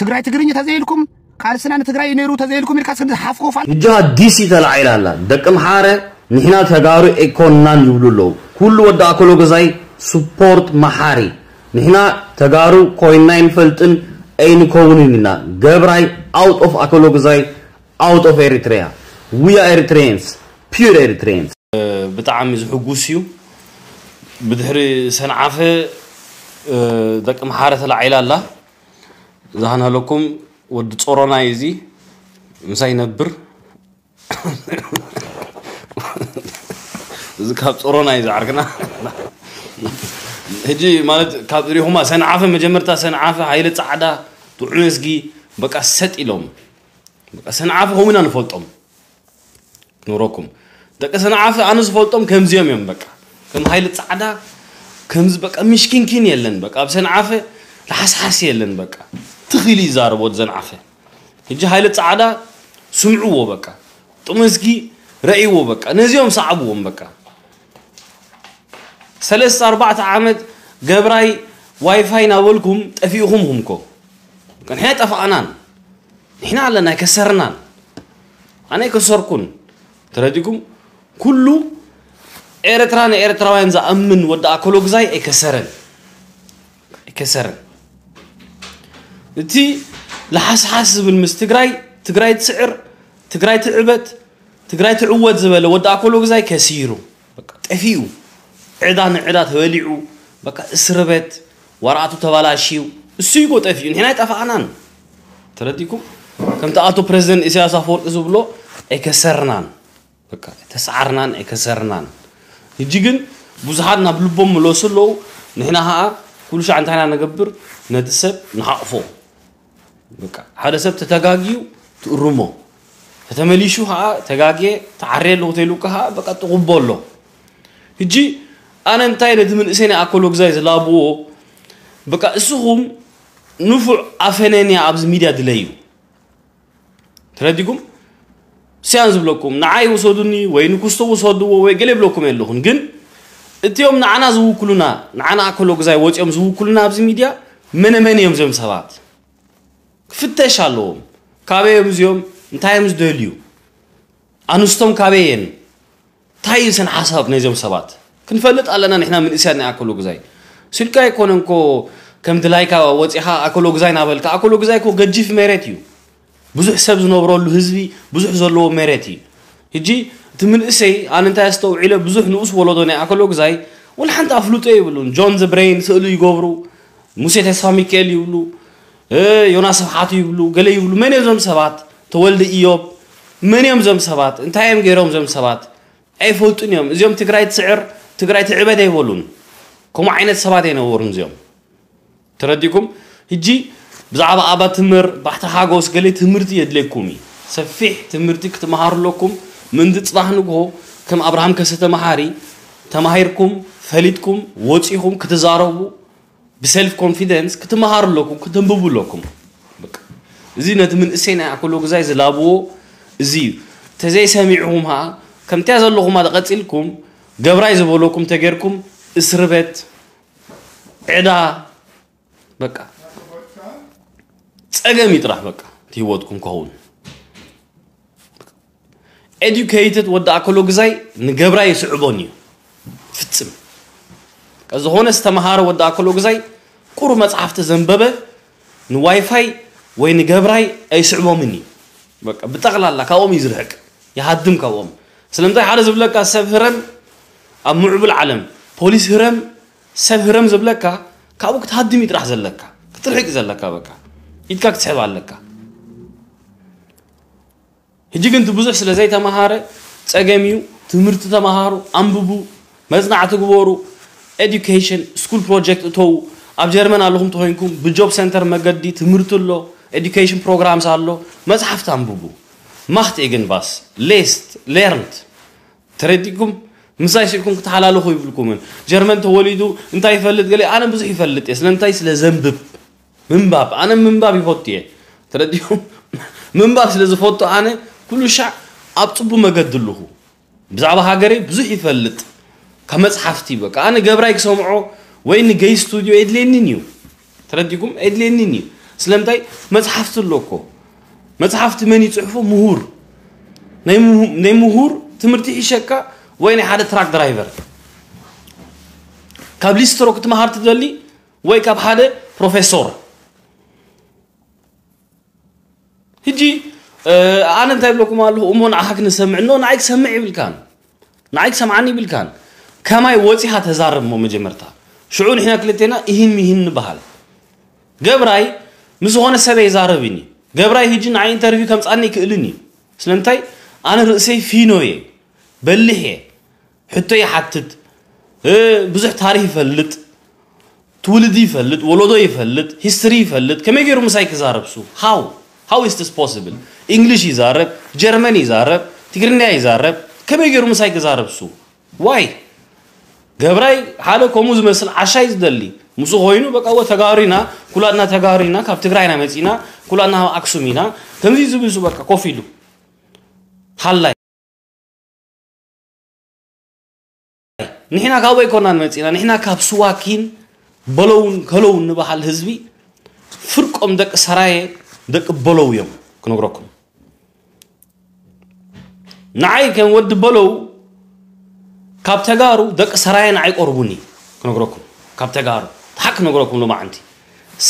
ትግራይ ትግርኝ ተዘይልኩም፣ ቃልስና ንትግራይ እዩ ነይሩ ተዘይልኩም ኢልካ እስክንድር ሓፍኮፋል። ሕጂ ዲሲ ተላዒላ ኣላ። ደቂ ምሓረ ንሕና ተጋሩ ኣይኮንናን ይብሉ ኣለዉ። ኩሉ ወዲ ኣኮሎ ገዛይ ስፖርት መሓሪ። ንሕና ተጋሩ ኮይንና ኣይንፈልጥን ኣይንከውንን ኢና። ገብራይ out of ኣኮሎ ገዛይ፣ out of Eritrea. We are Eritreans, pure Eritreans. ብጣዕሚ ዝሕጉስ እዩ። ብድሕሪ ሰንዓፈ ደቂ ምሓረ ተላዒላ ኣላ። ዝሃናለኩም ወዲ ጾሮና እዩ እዚ ምሳይ ነብር። እዚ ካብ ጾሮና እዩ ዝዓርክና። ሕጂ ማለት ካብ ሪኹማ ሰንዓፈ መጀመርታ ሰንዓፈ ሃይለ ጻዕዳ ጥዑም እስጊ በቃ ሰጥ ኢሎም በቃ ሰንዓፈ ከምኡ ኢና ንፈልጦም። ክነግረኩም ደቂ ሰንዓፈ ኣነ ዝፈልጦም ከምዚኦም እዮም። በቃ ከም ሃይለ ጻዕዳ ከምዚ በቃ ምሽኪንኪን የለን። በቃ ኣብ ሰንዓፈ ለሓስሓስ የለን። በቃ ትኽኢሉ ይዛረብ ወዲ ሰንዓፈ። ሕጂ ሃይለ ጻዕዳ ስምዕዎ በቃ ጥዑም እስጊ ረእይዎ በቃ ነዚኦም ሰዓብዎም በቃ ሰለስተ ኣርባዕተ ዓመት ገብራይ ዋይፋይ ናበልኩም ጠፊእኹም ሁምኮ ንሕና ጠፋእናን ንሕና ኣለና ኣይከሰርናን ኣነ ኣይከሰርኩን ተረዲኩም ኩሉ ኤርትራ ንኤርትራውያን ዝኣምን ወዲ ኣኮሎ ግዛይ ኣይከሰረን ኣይከሰረን እቲ ለሓስሓስ ዝብል ምስ ትግራይ ትግራይ ትስዕር ትግራይ ትዕበት ትግራይ ትዕወት ዝበለ ወዲ ኣኮሎ ግዛይ ከሲሩ በቃ ጠፊኡ ዕዳ ንዕዳ ተበሊዑ በቃ እስርበት ዋራቱ ተባላሽዩ እሱ ይጎ ጠፊኡ ንሕና ኣይጠፋእናን ተረዲኩም ከምቲ ኣቶ ፕሬዚደንት ኢሳያስ ኣፈወርቂ ዝብሎ ኣይከሰርናን በቃ ኣይተሰዓርናን ኣይከሰርናን ህጂ ግን ብዙሓት ናብ ልቦም ምለሱ ኣለዉ ንሕና ኸዓ ኩሉ ሻዕ እንታይ ኢና ነገብር ነቲ ሰብ ንሓቕፎ በቃ ሓደ ሰብ ተተጋግዩ ትእርሞ ተተመሊሹ ከዓ ተጋግየ ተዓርየ ኣለኹ ተይሉካ ከዓ በቃ ትቕቦ ኣሎ ህጂ ኣነ እንታይ ነቲ መንእሰይ ናይ ኣኮሎ ግዛይ ዝላብዎ በቃ እስኹም ንፉዕ ኣፈነንያ ኣብዚ ሚድያ ድለዩ ተረዲኩም ስያን ዝብለኩም ንዓይ ውሰዱኒ ወይ ንኩስቶ ውሰድዎ ወይ ገለ ይብለኩም የለኹን ግን እቲኦም ንዓና ዝውክሉና ንዓና ኣኮሎ ግዛይ ወፂኦም ዝውክሉና ኣብዚ ሚድያ መነ መን እዮም እዚኦም ሰባት ክፍተሽ ኣለዎም ካበይ እዮም እዚኦም እንታይ እዮም ዝደልዩ ኣንስቶም ካበይ እየን እንታይ እዩ ስን ሓሳብ ነዚኦም ሰባት ክንፈልጥ ኣለና ንሕና ምንእስያ ናይ ኣኮሎ ግዛይ ስልካ ኣይኮነን ኮ ከም ድላይካ ወፂኻ ኣኮሎ ግዛይ ናበልካ ኣኮሎ ግዛይ ኮ ገጂፍ መሬት እዩ ብዙሕ ሰብ ዝነብረሉ ህዝቢ ብዙሕ ዘለዎ መሬት እዩ ሕጂ እቲ ምንእሰይ ኣነ እንታይ ኣስተውዒለ ብዙሕ ንኡስ ወለዶ ናይ ኣኮሎ ግዛይ ወላ ሓንቲ ኣፍልጦ ይብሉን ጆን ዘ ብሬን ስእሉ ይገብሩ ሙሴ ተስፋ ሚካኤል ይብሉ ዮናስ ስብሓቱ ይብሉ ገለ ይብሉ መን እዮም እዞም ሰባት ተወልደ ኢዮብ መን እዮም እዞም ሰባት እንታይ እዮም ገይሮም እዞም ሰባት ኣይፈልጡን እዮም እዚኦም ትግራይ ትስዕር ትግራይ ትዕበድ ኣይበሉን ከምኡ ዓይነት ሰባት ኣይነበሩን እዚኦም ተረዲኩም ህጂ ብዛዕባ ኣባ ትምር ባሕቲ ሓጎስ ገለ ትምህርቲ የድለይኩም እዩ ሰፊሕ ትምህርቲ ክትመሃሩ ኣለኩም ምንቲ ፅባሕ ንግሆ ከም ኣብርሃም ከሰተ መሃሪ ተማሂርኩም ፈሊጥኩም ወፂኹም ክትዛረቡ ብሰልፍ ኮንፊደንስ ክትመሃሩ ኣለኩም ክትንብቡ ኣለኩም እዚ ነቲ ምንእሰይ ናይ ኣኮሎ ግዛይ ዝላብዎ እዚ እዩ ተዘይሰሚዕኹም ኸዓ ከምቲያ ዘለኹማ ተቐፂልኩም ገብራይ ዝበለኩም ተገይርኩም እስርበት ዕዳ በቃ ፀገም እዩ ጥራሕ በቃ ህይወትኩም ከውን ኤዱኬይትድ ወዲ ኣኮሎ ግዛይ ንገብራ ይስዕቦን እዩ ፍፅም ዝኾነ ዝተምሃረ ወዲ ኣኮሎ ግዛይ ቁሩ መፅሓፍ ተዘንበበ ንዋይፋይ ወይ ንገብራይ ኣይስዕቦምን እዩ በቃ ብጠቕላላ ካብኦም እዩ ዝርሕቅ ይሃድም ካብኦም ስለምንታይ ሓደ ዝብለካ ሰብ ህረም ኣብ ምዕቡል ዓለም ፖሊስ ህረም ሰብ ህረም ዝብለካ ካብኡ ክትሃድም እዩ ጥራሕ ዘለካ ክትርሕቅ ዘለካ በቃ ኢድካ ክትስሕብ ኣለካ ሕጂ ግን እቲ ብዙሕ ስለ ዘይተምሃረ ፀገም እዩ ትምህርቲ ተምሃሩ ኣንብቡ መፅናዕቲ ግበሩ education school project እተዉ ኣብ ጀርመን ኣለኹም ተኮይንኩም ብ job center መገዲ ትምህርቲ ኣሎ education programs ኣሎ መፅሓፍቲ ኣንብቡ macht irgendwas lest lernt ተረዲኩም ምሳይ ስኢልኩም ክትሓላለኹ ይብልኩምን ጀርመን ተወሊዱ እንታይ ይፈልጥ ገለ ኣነ ብዙሕ ይፈልጥ እየ ስለምንታይ ስለ ዘንብብ ምንባብ ኣነ ምንባብ ይፈቱ እየ ተረዲኹም ምንባብ ስለ ዝፈቱ ኣነ ኩሉ ሻዕ ኣብ ፅቡ መገዲ ኣለኹ ብዛዕባ ሃገረይ ብዙሕ ይፈልጥ ካብ መፅሓፍቲ በቃ ኣነ ገብራይ ክሰምዖ ወይ ንገይ ስቱድዮ የድልየኒን እዩ ተረዲኩም የድልየኒን እዩ ስለምንታይ? መጽሓፍቲ ኣሎ እኮ። መጽሓፍቲ መን ይጽሕፎ? ምሁር። ናይ ምሁ- ናይ ምሁር ትምህርቲ ይሕሸካ ወይ ናይ ሓደ ትራክ ድራይቨር? ካብ ሊስትሮ ክትመሃር ትደሊ ወይ ካብ ሓደ ፕሮፌሶር? ሕጂ ኣነ እንታይ ብለኩም ኣለኹ? እሞ ንዓኻ ክንሰምዕ ኖ ንዓይ ክሰምዕ ይብልካን ንዓይ ክሰምዓኒ ይብልካን። ከማይ ወፂኻ ተዛረብ እሞ መጀመርታ። ሽዑ ንሕና ክልቴና ይህን ይህን ንበሃል። ገብራይ ምስ ዝኾነ ሰብ ይዛረብን እዩ። ገብራይ ሕጂ ንዓይ ኢንተርቪው ከምፃኒ ይክእልን እዩ። ስለምንታይ? ኣነ ርእሰይ ፊኖ እየ፣ በሊሕ እየ፣ ሕቶ ይሓትት፣ ብዙሕ ታሪኽ ይፈልጥ፣ ትውልዲ ይፈልጥ፣ ወለዶ ይፈልጥ፣ ሂስትሪ ይፈልጥ። ከመይ ገይሩ ምሳይ ክዛረብ ሱ? How? How is this possible? ኢንግሊሽ ይዛረብ፣ ጀርመን ይዛረብ፣ ትግርኛ ይዛረብ። ከመይ ገይሩ ምሳይ ክዛረብ ሱ? ዋይ? ገብራይ ሓደ ከምኡ ዝመስል ዓሻይ ዝደሊ ምስ ኮይኑ በቃ ወ ተጋሩ ኢና፣ ኩላትና ተጋሩ ኢና፣ ካብ ትግራይ ኢና መፂና፣ ኩላትና ካብ ኣክሱም ኢና፣ ከምዚ ዝብሱ በቃ ኮፍ ኢሉ ሃላይ። ንሕና ካብ ኣይኮናን መፂና፣ ንሕና ካብ ስዋኪን በለውን ከለውን ንበሃል ህዝቢ። ፍርቆም ደቂ ሰራየ ደቂ በለው እዮም ክነግረኩም። ንዓይ ከም ወዲ በለው ካብ ተጋሩ ደቂ ሰራየ ንዓይ ቆርቡኒ ክነግረኩም። ካብ ተጋሩ ሓቅ ክነግረኩም ሎማዓንቲ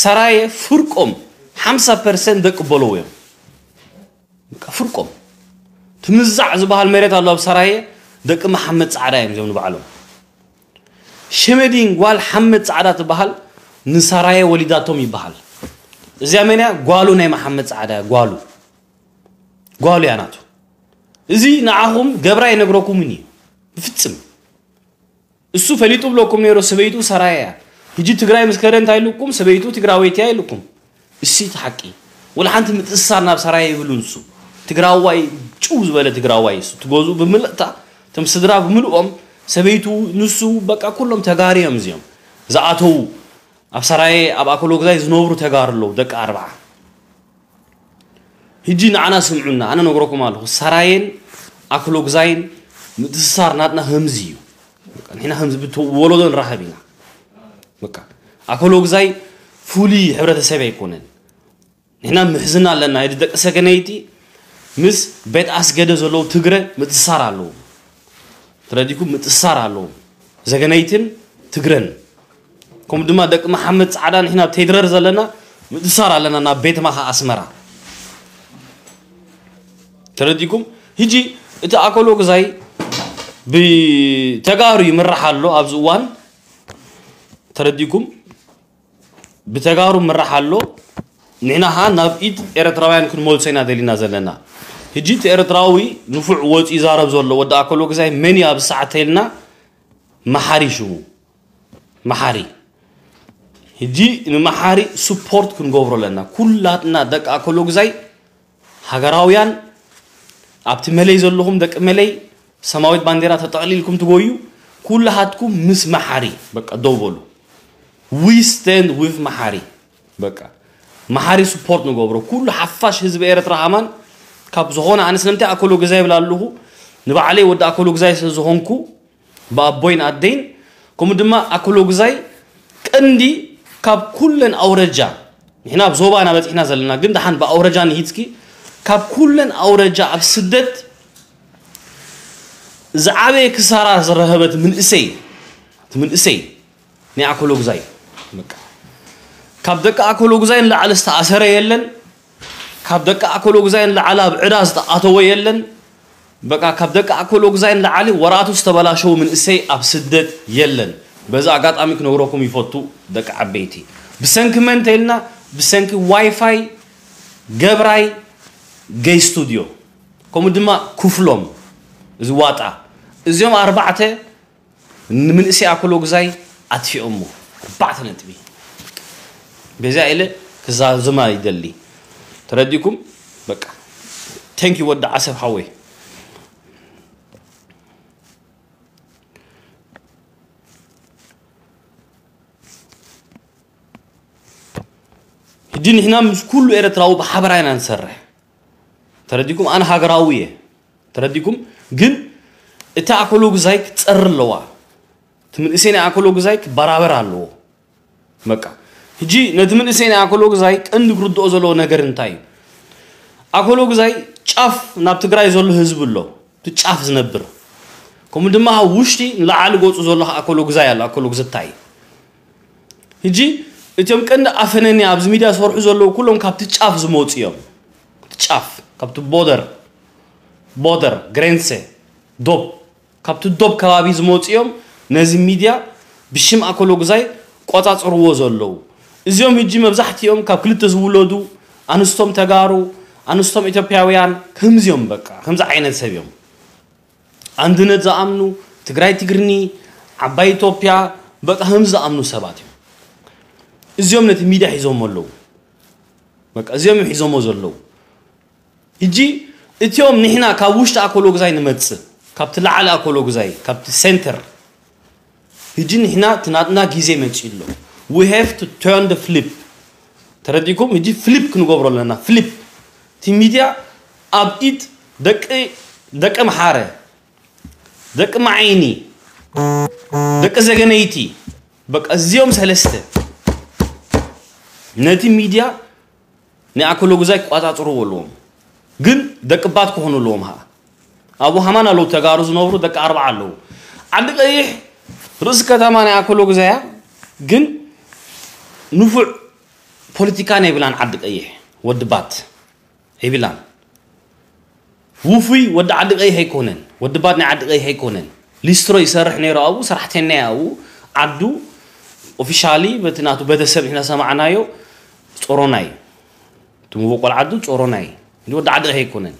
ሰራየ ፍርቆም ሓምሳ ፐርሰንት ደቂ በለው እዮም። በቃ ፍርቆም ትምዛዕ ዝበሃል መሬት ኣሎ ኣብ ሰራየ። ደቂ መሓመድ ፃዕዳ እዮም እዚኦም ንባዕሎም። ሽመዲን ጓል ሓመድ ፃዕዳ ትበሃል ንሰራየ ወሊዳቶም ይበሃል። እዚኣ መን እያ? ጓሉ ናይ መሓመድ ፃዕዳ እያ፣ ጓሉ። ጓሉ እያ ናቱ። እዚ ንዓኹም ገብራ ይነግረኩምን እዩ። ብፍፅም እሱ ፈሊጡ ብለኩም ነይሩ። ሰበይቱ ሰራየ እያ። ሕጂ ትግራይ ምስ ከደ እንታይ ኢልኩም? ሰበይቱ ትግራወይቲ እያ ኢልኩም። እሱ እቲ ሓቂ። ወላ ሓንቲ ምትእስሳር ናብ ሰራየ ይብሉ ንሱ። ትግራዋይ ጭው ዝበለ ትግራዋይ እሱ። ትገዝኡ ብምልእታ እቶም ስድራ ብምልኦም ሰበይቱ ንሱ በቃ ኩሎም ተጋርዮም እዚኦም ዝኣተዉ ኣብ ሰራየ ኣብ ኣኮሎግዛይ ዝነብሩ ተጋሩ ኣለዉ ደቂ ኣርብዓ። ሕጂ ንዓና ስምዑና፣ ኣነ ነግረኩም ኣለኹ። ሰራየን ኣኮሎግዛይን ምትእስሳር ናትና ከምዚ እዩ። በቃ ንሕና ከምዚ ብት- ወለዶ ንራኸብ ኢና። በቃ ኣኮሎግዛይ ፍሉይ ሕብረተሰብ ኣይኮነን። ንሕና ምሕዝና ኣለና። እዚ ደቂ ሰገነይቲ ምስ ቤት ኣስገደ ዘለዉ ትግረ ምትእስሳር ኣለዎም። ተረዲኩም? ምትእስሳር ኣለዎም። ዘገነይትን ትግረን። ከምኡ ድማ ደቂ መሓመድ ፃዕዳ ንሕና ኣብ ቴድረር ዘለና ምትእስሳር ኣለና ናብ ቤት ማኻ ኣስመራ። ተረዲኩም? ሕጂ እቲ ኣኮሎግዛይ ብተጋሩ ይምራሕ ኣሎ ኣብዚ እዋን። ተረዲኩም? ብተጋሩ ምራሕ ኣሎ። ንሕና ኸዓ ናብ ኢድ ኤርትራውያን ክንመልሶ ኢና ደሊና ዘለና። ሕጂ እቲ ኤርትራዊ ንፉዕ ወፂኡ ይዛረብ ዘሎ ወዲ ኣኮሎግዛይ መን እዩ ኣብዚ ሰዓት ተይልና? መሓሪ ሽሙ። መሓሪ። ሕጂ ንመሓሪ ስፖርት ክንገብሮ ኣለና። ኩላትና ደቂ ኣኮሎግዛይ ሃገራውያን ኣብቲ መለይ ዘለኹም ደቂ መለይ ሰማዊት ባንዴራ ተጠቕሊልኩም ትጎዩ። ኩላሃትኩም ምስ መሓሪ በቃ ደው በሉ። We stand with መሓሪ። በቃ መሓሪ ስፖርት ንገብሮ። ኩሉ ሓፋሽ ህዝቢ ኤርትራ ሃማን ካብ ዝኾነ ኣነ ስለምንታይ ኣኮሎግዛይ ይብል ኣለኹ? ንባዕለይ ወዲ ኣኮሎግዛይ ስለ ዝኾንኩ ብኣቦይን ኣደይን ከምኡ ድማ ኣኮሎግዛይ ቀንዲ ካብ ኩለን ኣውረጃ ንሕና ኣብ ዞባ ኢና በፂሕና ዘለና፣ ግን ደሓን ብኣውረጃ ንሂድኪ ካብ ኩለን ኣውረጃ ኣብ ስደት ዝዓበየ ክሳራ ዝረኸበት ምንእሰይ እቲ ምንእሰይ ናይ ኣኮሎግዛይ በቃ ካብ ደቂ ኣኮሎግዛይ ንላዕሊ ዝተኣሰረ የለን። ካብ ደቂ ኣኮሎግዛይ ንላዕሊ ኣብ ዕዳ ዝተኣተወ የለን። በቃ ካብ ደቂ ኣኮሎግዛይ ንላዕሊ ወራቱ ዝተበላሸው ምንእሰይ ኣብ ስደት የለን። በዚ ኣጋጣሚ ክነግረኩም ይፈቱ ደቂ ዓበይቲ። ብሰንኪ መን ተይልና ብሰንኪ ዋይፋይ ገብራይ ገይ ስቱድዮ ከምኡ ድማ ክፍሎም እዚ ዋጣ እዚኦም ኣርባዕተ ንምንእሰይ ኣኮሎግዛይ ኣጥፊኦሞ ኣርባዕተ ነጥቢ በዚኣ ኢለ ክዛዝማ ይደሊ ተረዲኩም በቃ thank you ወዲ ዓሰብ ሓወይ ሕጂ ንሕና ምስ ኩሉ ኤርትራዊ ብሓበራ ኢና ንሰርሕ ተረዲኩም ኣነ ሃገራዊ እየ ተረዲኩም ግን እቲ ኣኮሎግዛይ ክፀሪ ኣለዋ እቲ ምንእሰይ ናይ ኣኮሎግዛይ ክበራበር ኣለዎ በቃ ሕጂ ነቲ መንእሰይ ናይ ኣኮሎ ግዛይ ቀንዲ ክርድኦ ዘለዎ ነገር እንታይ እዩ? ኣኮሎ ግዛይ ጫፍ ናብ ትግራይ ዘሎ ህዝቢ ኣሎ፣ እቲ ጫፍ ዝነብር፣ ከምኡ ድማ ኣብ ውሽጢ ንላዕሊ ገፁ ዘሎ ኣኮሎ ግዛይ ኣሎ። ኣኮሎ ግዝታይ ሕጂ እቲኦም ቀንዲ ኣፈነኒ ኣብዚ ሚድያ ዝሰርሑ ዘለዉ ኩሎም ካብቲ ጫፍ ዝመፁ እዮም። ጫፍ ካብቲ ቦደር ቦደር ግሬንሴ ዶብ ካብቲ ዶብ ከባቢ ዝመፁ እዮም። ነዚ ሚድያ ብሽም ኣኮሎ ግዛይ ቆፃፅርዎ ዘለዉ እዚኦም ሕጂ መብዛሕትኦም ካብ ክልተ ዝውለዱ ኣንስቶም ተጋሩ ኣንስቶም ኢትዮጵያውያን ከምዚኦም በቃ ከምዚ ዓይነት ሰብ እዮም። ኣንድነት ዝኣምኑ ትግራይ ትግርኒ ዓባይ ኢትዮጵያ በቃ ከምዚ ዝኣምኑ ሰባት እዮም። እዚኦም ነቲ ሚድያ ሒዞሞ ኣለዉ። በቃ እዚኦም እዮም ሒዞሞ ዘለዉ። ሕጂ እቲኦም ንሕና ካብ ውሽጢ ኣኮሎ ግዛይ ንመጽእ ካብቲ ላዕሊ ኣኮሎ ግዛይ ካብቲ ሴንተር ሕጂ ንሕና እቲ ናትና ግዜ መጺኡ ኣሎ። We have to turn the flip። ተረዲኩም? ሕጂ ፍሊፕ ክንገብሮ ኣለና። ፍሊፕ እቲ ሚድያ ኣብ ኢድ ደቂ ደቂ መሓረ ደቂ መዓይኒ ደቂ ዘገነይቲ በቃ እዚኦም ሰለስተ ነቲ ሚድያ ናይ ኣኮሎ ግዛይ ክቋፃፅርዎ ኣለዎም። ግን ደቂ ባት ክኾኑ ኣለዎም። ሀ ኣብኡ ሃማን ኣለዉ ተጋሩ ዝነብሩ ደቂ ኣርባዓ ኣለዉ። ዓዲ ቀይሕ ርእሲ ከተማ ናይ ኣኮሎ ግዛያ ግን ንፉዕ ፖለቲካ ናይ ብላን ዓዲ ቀይሕ ወዲ ባት ኣይብላን። ውፉይ ወዲ ዓዲ ቀይሕ ኣይኮነን፣ ወዲ ባት ናይ ዓዲ ቀይሕ ኣይኮነን። ሊስትሮ ይሰርሕ ነይሩ ኣብኡ፣ ሰራሕተኛ እዩ ኣብኡ። ዓዱ ኦፊሻሊ በቲ ናቱ ቤተሰብ ንሕና ሰማዕናዮ ጾሮናይ። እቲ መበቆል ዓዱ ጾሮናይ። እንዲ ወዲ ዓዲ ቀይሕ ኣይኮነን።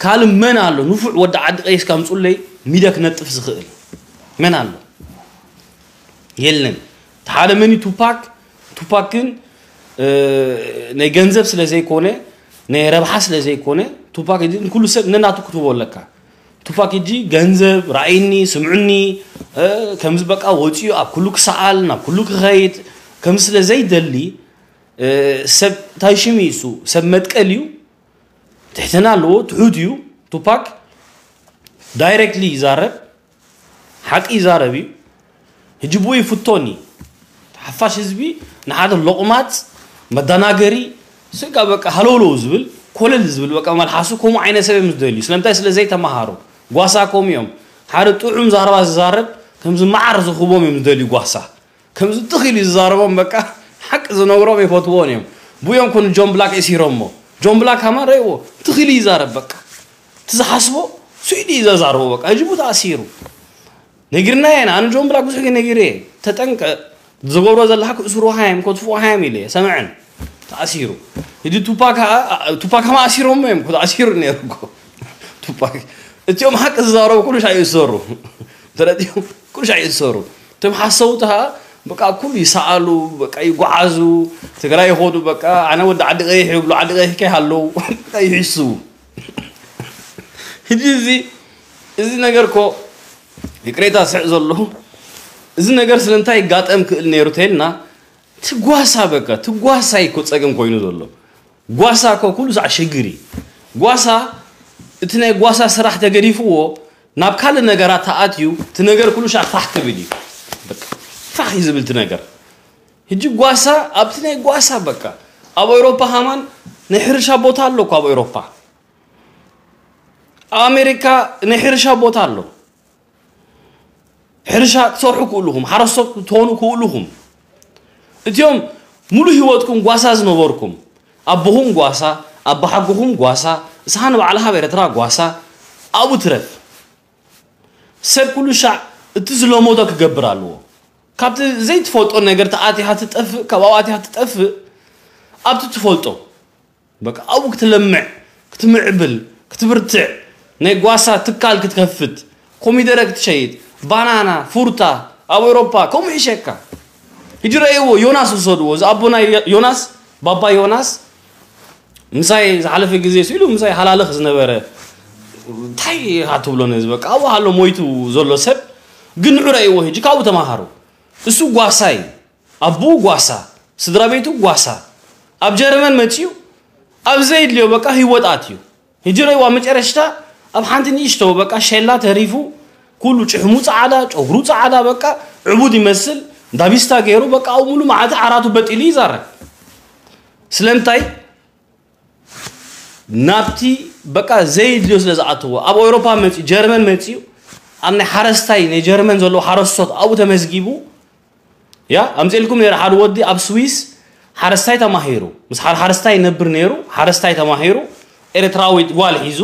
ካልእ መን ኣሎ ንፉዕ ወዲ ዓዲ ቀይሕ እስካ ምጹለይ ሚድያ ክነጥፍ ዝኽእል መን ኣሎ? የለን። እቲ ሓደ መን እዩ? ቱፓክ። ቱፓክ ግን ናይ ገንዘብ ስለ ዘይኮነ ናይ ረብሓ ስለ ዘይኮነ ቱፓክ ሕጂ ንኩሉ ሰብ ነናቱ ክትህቦ ኣለካ። ቱፓክ ሕጂ ገንዘብ ራእይኒ ስምዑኒ ከምዚ በቃ ወፂኡ ኣብ ኩሉ ክሰኣል ናብ ኩሉ ክኸይድ ከምዚ ስለ ዘይደሊ ሰብ እንታይ ሽም እዩ እሱ ሰብ መጥቀል እዩ። ትሕትና ኣለዎ ትሑት እዩ። ቱፓክ ዳይሬክትሊ ይዛረብ ሓቂ ይዛረብ እዩ። ሕጂ ብኡ ይፍቶኒ ሓፋሽ ህዝቢ ንሓደ ሎቕማፅ መዳናገሪ ስጋ በቃ ሃለውለው ዝብል ኮለል ዝብል በቃ መልሓሱ ከምኡ ዓይነት ሰብ እዮም ዝደልዩ። ስለምንታይ ስለ ዘይተመሃሩ ጓሳ ከምኡ እዮም። ሓደ ጥዑም ዛረባ ዝዛረብ ከምዚ መዓር ዝኽቦም እዮም ዝደልዩ ጓሳ ከምዚ ትኽ ኢሉ ዝዛረቦም በቃ ሓቂ ዝነግሮም ይፈትዎን እዮም። ብኡ እዮም ኮኑ ጆን ብላክ እሲሮሞ። ጆን ብላክ ሃማ ረእዎ ትኽ ኢሉ ይዛረብ በቃ እቲ ዝሓስቦ ስኢሉ እዩ ዘዛርቦ በቃ ሕጂ ብኡ ተኣሲሩ። ነጊርናዮ ኢና ኣነ ጆን ብላክ ብዙሕ ግዜ ነጊረ እየ። ተጠንቀ ዝገብሮ ዘለካ ክእስሩኻ እዮም ከጥፍኡኻ እዮም ኢለ እየ ሰምዐን ተኣሲሩ። ሕጂ ቱፓክ ቱፓክ ሃማ ኣሲሮሞ እዮም እኮ ተኣሲሩ ነይሩ እኮ ቱፓክ። እቲኦም ሓቂ ዝዛረቡ ኩሉ ሻዕ ይእሰሩ። ተረዲኦም ኩሉ ሻዕ ይእሰሩ። እቶም ሓሰውቲ ከዓ በቃ ኩሉ ይሰኣሉ በቃ ይጓዓዙ። ትግራይ ይኸዱ በቃ ኣነ ወዲ ዓዲ ቀይሕ ይብሉ ዓዲ ቀይሕ ከይሃለዉ በቃ ይሕስቡ። ሕጂ እዚ እዚ ነገር ኮ ይቅሬታ ስዕ ዘለኹ እዚ ነገር ስለምንታይ ይጋጠም ክእል ነይሩ ተልና ትጓሳ በቃ ትጓሳ ይኮ ፀገም ኮይኑ ዘሎ ጓሳ ኮ ኩሉ ሳዕ ሽግር እዩ። ጓሳ እቲ ናይ ጓሳ ስራሕ ተገዲፍዎ ናብ ካልእ ነገራት ተኣትዩ እቲ ነገር ኩሉ ሻዕ ፋሕ ክብል እዩ። በቃ ፋሕ እዩ ዝብል እቲ ነገር። ሕጂ ጓሳ ኣብቲ ናይ ጓሳ በቃ ኣብ ኤውሮፓ ሃማን ናይ ሕርሻ ቦታ ኣሎ እኮ ኣብ ኤውሮፓ ኣብ ኣሜሪካ ናይ ሕርሻ ቦታ ኣሎ። ሕርሻ ክትሰርሑ ክእሉኹም ሓረስቶት ክትኾኑ ክእሉኹም እቲኦም ሙሉ ህይወትኩም ጓሳ ዝነበርኩም ኣቦኹም ጓሳ ኣቦሓጎኹም ጓሳ እስኻ ንባዕልኻ ኣብ ኤርትራ ጓሳ ኣብኡ ትረፍ። ሰብ ኩሉ ሻዕ እቲ ዝለመዶ ክገብር ኣለዎ። ካብቲ ዘይትፈልጦ ነገር ተኣቲኻ ትጠፍእ ካብ ኣብኡ ኣቲኻ ትጠፍእ ኣብቲ ትፈልጦ በቃ ኣብኡ ክትለምዕ ክትምዕብል ክትብርትዕ ናይ ጓሳ ትካል ክትከፍት ኮሚደረ ክትሸይጥ ባናና ፉርታ ኣብ ኤውሮፓ ከምኡ ይሕሸካ። ሕጂ ረእይዎ ዮናስ ውሰድዎ እዚ ኣቦና ዮናስ ባባ ዮናስ ምሳይ ዝሓለፈ ግዜ ስኢሉ ምሳይ ሃላልኽ ዝነበረ እንታይ ኢኻ ትብሎ ነዚ በቃ ኣብኡ ሃሎ ሞይቱ ዘሎ ሰብ ግን ንዑ ረእይዎ ሕጂ ካብኡ ተማሃሩ። እሱ ጓሳ እዩ። ኣቦኡ ጓሳ፣ ስድራ ቤቱ ጓሳ። ኣብ ጀርመን መጺኡ ኣብ ዘየድልዮ በቃ ህይወት ኣትዩ። ሕጂ ረእይዋ መጨረሽታ ኣብ ሓንቲ ንእሽቶ በቃ ሸላ ተሪፉ ኩሉ ጭሕሙ ጻዕዳ፣ ጨጉሩ ጻዕዳ በቃ ዕቡድ ይመስል። ዳቢስታ ገይሩ በቃ ኣብ ሙሉ መዓልቲ ዓራቱ በጢሉ ይዛረብ። ስለምንታይ? ናብቲ በቃ ዘይድልዮ ስለ ዝኣተዎ። ኣብ ኤውሮፓ መፂኡ፣ ጀርመን መፂኡ፣ ኣብ ናይ ሓረስታይ ናይ ጀርመን ዘለዉ ሓረስቶት ኣብኡ ተመዝጊቡ። ያ ኣምፅልኩም ነይረ ሓደ ወዲ ኣብ ስዊስ ሓረስታይ ተማሂሩ፣ ምስ ሓደ ሓረስታይ ይነብር ነይሩ። ሓረስታይ ተማሂሩ፣ ኤርትራዊት ጓል ሒዙ፣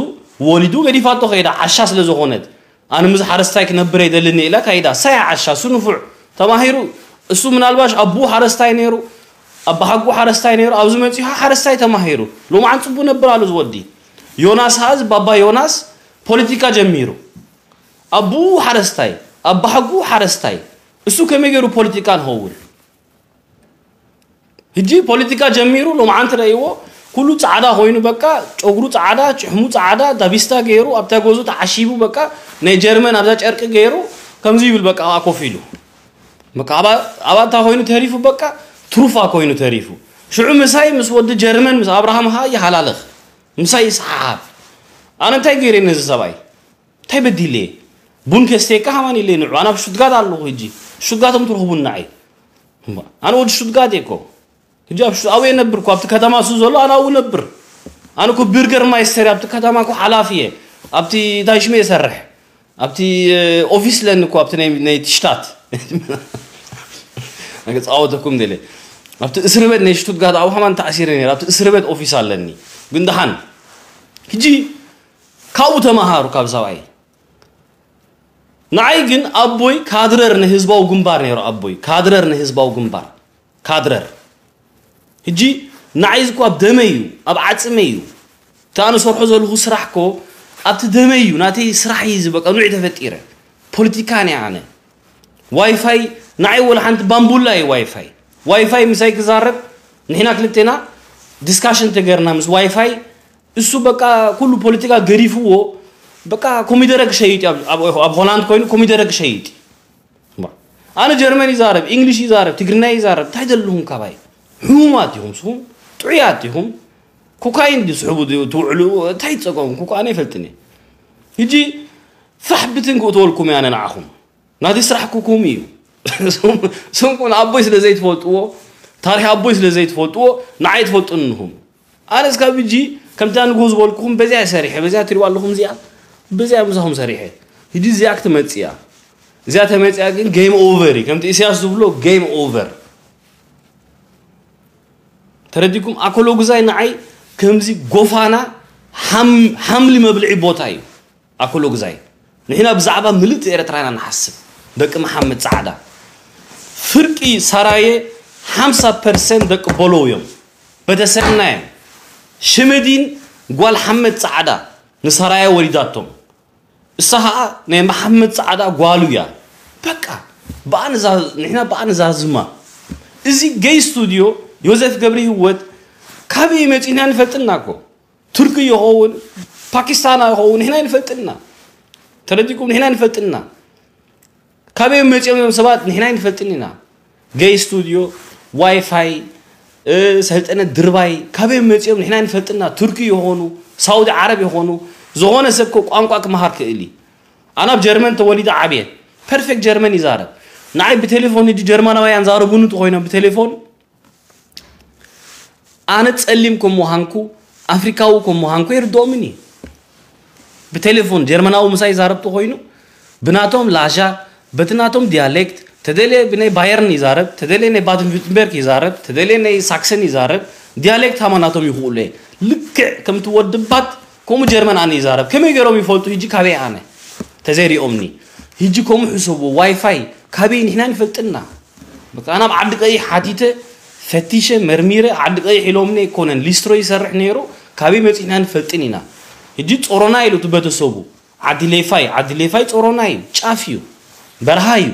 ወሊዱ፣ ገዲፋቶ ከይዳ። ዓሻ ስለ ዝኾነት፣ ኣነ ምስ ሓረስታይ ክነብር ኣይደልን ኢላ ካይዳ። ሳያ ዓሻ፣ እሱ ንፉዕ ተማሂሩ። እሱ ምናልባሽ ኣቡኡ ሓረስታይ ነይሩ፣ ኣባሓጉ ሓረስታይ ነይሩ። ኣብዚ መፂኡ ሓረስታይ ተማሂሩ፣ ሎማዓን ፅቡቅ ነብር ኣሎ ዝወዲ። ዮናስ ሀዝ ባባ ዮናስ ፖለቲካ ጀሚሩ። ኣቡኡ ሓረስታይ፣ ኣባሓጉ ሓረስታይ፣ እሱ ከመይ ገይሩ ፖለቲካ ንኸውን? ሕጂ ፖለቲካ ጀሚሩ። ሎማዓንቲ ረእይዎ፣ ኩሉ ፃዕዳ ኮይኑ፣ በቃ ጨጉሩ ፃዕዳ፣ ጭሕሙ ፃዕዳ፣ ዳቢስታ ገይሩ፣ ኣብታ ገዙ ተዓሺቡ፣ በቃ ናይ ጀርመን ኣብዛ ጨርቂ ገይሩ፣ ከምዚ ይብል፣ በቃ ኣብኣ ኮፍ ኢሉ። በቃ ኣብኣ፣ ኣብኣ እንታይ ኮይኑ ተሪፉ? በቃ ትሩፋ ኮይኑ ተሪፉ። ሽዑ ምሳይ ምስ ወዲ ጀርመን፣ ምስ ኣብርሃም ኸዓ ይሃላለኽ፣ ምሳይ ይሰሓሓብ። ኣነ እንታይ ገይረ ነዚ ሰብኣይ? እንታይ በዲለ? ቡን ከስተየካ ሃማን ኢለ ንዑ። ኣነ ኣብ ሽቱትጋት ኣለኹ ሕጂ። ሽቱትጋት እዮም ትረኽቡኒ ንዓይ። እምባ፣ ኣነ ወዲ ሽቱትጋት እየ እኮ። ሕጂ ኣብ ሽቱ-፣ ኣብኡ እየ ነብር እኮ። ኣብቲ ከተማ እሱ ዘሎ ኣነ ኣብኡ ነብር። ኣነ እኮ ብርገር ማይስተር ኣብቲ ከተማ እኮ ሓላፊ እየ። ኣብቲ እንታይ ሽሙ እየ ሰርሕ? ኣብቲ፣ እ፣ ኦፊስ ለኒ እኮ ኣብቲ ናይ፣ ናይ ትሽታት። ኣገ ጻወተኩም ደለ። ኣብቲ እስር ቤት ናይ ሽቱትጋት ኣብኡ ሃማን ተኣሲረ ነይረ። ኣብቲ እስር ቤት ኦፊስ ኣለኒ። ግን ደሓን። ሕጂ ካብኡ ተማሃሩ ካብ ሰብኣይ። ንዓይ ግን ኣቦይ ካድረር ንህዝባዊ ግንባር ነይሩ። ኣቦይ ካድረር ንህዝባዊ ግንባር፣ ካድረር። ሕጂ ንዓይ እዚ እኮ ኣብ ደመይ እዩ፣ ኣብ ዓጽመይ እዩ። እቲ ኣነ ሰርሖ ዘለኹ ስራሕ እኮ ኣብቲ ደመይ እዩ፣ ናተይ ስራሕ እዩ። እዚ በቃ ንዑ ተፈጢረ። ፖለቲካ ነይ ኣነ። ዋይፋይ ንዓይ ወላ ሓንቲ ባምቡላ እዩ ዋይፋይ። ዋይፋይ ምሳይ ክዛረብ፣ ንሕና ክልቴና ዲስካሽን ተገርና ምስ ዋይፋይ። እሱ በቃ ኩሉ ፖለቲካ ገዲፍዎ፣ በቃ ኮሚደረ ክሸይጥ እዩ። ኣብ፣ ኣብ፣ ኣብ ሆላንድ ኮይኑ ኮሚደረ ክሸይጥ እዩ። እምባ፣ ኣነ ጀርመን ይዛረብ፣ ኢንግሊሽ ይዛረብ፣ ትግርኛ ይዛረብ፣ እንታይ ዘለኹም ካባይ? ሕሙማት ኢኹም፣ ስኹም ጥዑያት ኢኹም። ኮካይን ድዩ ስሕቡ ድዩ ትውዕሉ? እንታይ ጸገም? ኮካ ኣነ ይፈልጥን እየ። ሕጂ ፋሕ ብትን ክእትወልኩም እየ ኣነ ንዓኹም። ናተይ ስራሕ እኮ ከምኡ እዩ። ስም፣ ስም እኮ ንኣቦይ ስለ ዘይትፈልጥዎ፣ ታሪኽ ኣቦይ ስለ ዘይትፈልጥዎ፣ ንዓይ ትፈልጡኒ ኢኹም። ኣነ እስካብ ሕጂ ከምቲ ንግሆ ዝበልኩኹም በዚኣ እየ ሰሪሐ፣ በዚኣ ትሪእዋ ኣለኹም እዚኣ፣ በዚኣ ምሳኹም ሰሪሐ። ሕጂ እዚኣ ክትመጽእ እያ። እዚኣ ተመጽያ ግን ጌም ኦቨር እዩ። ከምቲ ኢሳያስ ዝብሎ ጌም ኦቨር። ተረዲኩም? ኣኮሎ ግዛይ ንዓይ ከምዚ ጎፋና ሓም-፣ ሓምሊ መብልዒ ቦታ እዩ። ኣኮሎ ግዛይ፣ ንሕና ብዛዕባ ምልእቲ ኤርትራ ኢና ንሓስብ። ደቂ መሓመድ ጻዕዳ፣ ፍርቂ ሰራየ ሓምሳ ፐርሰንት ደቂ ቦሎው እዮም። በተሰናየም ሽመዲን ጓል ሓመድ ጻዕዳ ንሰራየ ወሊዳቶም። እሳ ኸኣ ናይ መሓመድ ጻዕዳ ጓሉ እያ። በቃ ብኣ ንዛ-፣ ንሕና ብኣ ንዛዝማ። እዚ ገይ ስቱድዮ ዮዘፍ ገብረ ህይወት ካበይ መጺእና ንፈልጥና እኮ። ቱርኪ ይኸውን፣ ፓኪስታና ይኸውን፣ ንሕና ኣይንፈልጥን ኢና። ተረዲኩም? ንሕና ኣይንፈልጥን ኢና። ካበይ መጺኦም እዮም ሰባት? ንሕና ኣይንፈልጥን ኢና። ገይ ስቱድዮ፣ ዋይፋይ፣ እ፣ ሰልጠነ ድርባይ፣ ካበይ መጺኦም? ንሕና ኣይንፈልጥን ኢና። ቱርኪ ይኾኑ፣ ሳውዲ ዓረብ ይኾኑ፣ ዝኾነ ሰብ እኮ ቋንቋ ክመሃር ክእል እዩ። ኣነ ኣብ ጀርመን ተወሊደ ዓብየ። ፐርፌክት ጀርመን ይዛረብ። ንዓይ ብቴሌፎን ሕጂ ጀርመናውያን ዛረቡኒ እንተኾይኖም ብቴሌፎን፣ ኣነ ጸሊም ከም ምዃንኩ፣ ኣፍሪካዊ ከም ምዃንኩ ይርድኦምን እዩ። ብቴሌፎን ጀርመናዊ ምሳይ ይዛረብ ተኾይኑ፣ ብናቶም ላዛ፣ በቲ ናቶም ዲያሌክት፣ ተደልየ ብናይ ባየርን ይዛረብ፣ ተደልየ ናይ ባደን ቪርትምበርግ ይዛረብ፣ ተደልየ ናይ ሳክሰን ይዛረብ፣ ዲያሌክት ሃማ ናቶም ይኽእሉ እየ። ልክዕ ከምቲ ወዲ ባት ከምኡ ጀርመን ኣነ ይዛረብ። ከመይ ገይሮም ይፈልጡ? ሕጂ ካበይ ኣነ? ተዘይሪኦምኒ። ሕጂ ከምኡ ሕሰብዎ፣ ዋይፋይ ካበይ ንሕና ንፈልጥና? በቃ፣ ኣነ ኣብ ዓዲ ቀይሕ ሓቲተ፣ ፈቲሸ፣ መርሚረ፣ ዓዲ ቀይሕ ኢሎምኒ ኣይኮነን፣ ሊስትሮ ይሰርሕ ነይሩ፣ ካበይ መጺእና ንፈልጥን ኢና። ሕጂ ጾሮና ኢሉ እቲ ቤተሰቡ፣ ዓዲ ሌፋይ፣ ዓዲ ሌፋይ ጾሮና እዩ፣ ጫፍ እዩ፣ በረሃ እዩ።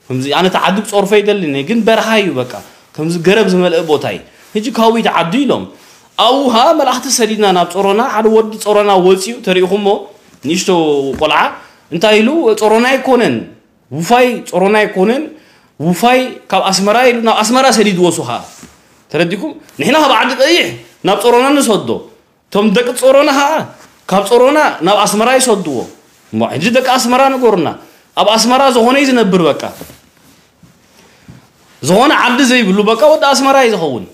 ከምዚ ኣነ እቲ ዓዲ ክጾርፎ ኣይደልን እየ፣ ግን በረሃ እዩ በቃ፣ ከምዚ ገረብ ዝመልአ ቦታ እዩ። ሕጂ ካውይ እቲ ዓዲ ኢሎም፣ ኣብኡ ኸኣ መልኣኽቲ ሰዲድና ናብ ጾሮና፣ ሓደ ወዲ ጾሮና ወጺኡ ተሪእኹሞ፣ ንእሽቶ ቆልዓ፣ እንታይ ኢሉ፣ ጾሮና ኣይኮነን፣ ውፋይ ጾሮና ኣይኮነን፣ ውፋይ ካብ ኣስመራ ኢሉ ናብ ኣስመራ ሰዲድዎ እሱ ኸኣ። ተረዲኩም? ንሕና ካብ ዓዲ ቀይሕ ናብ ጾሮና ንሰዶ። እቶም ደቂ ጾሮና ኸኣ ካብ ጾሮና ናብ ኣስመራ ይሰድዎ። እሞ ሕጂ ደቂ ኣስመራ ንገሩና። ኣብ ኣስመራ ዝኾነ እዩ ዝነብር በቃ። ዝኾነ ዓዲ ዘይብሉ በቃ ወዲ ኣስመራ እዩ ዝኸውን።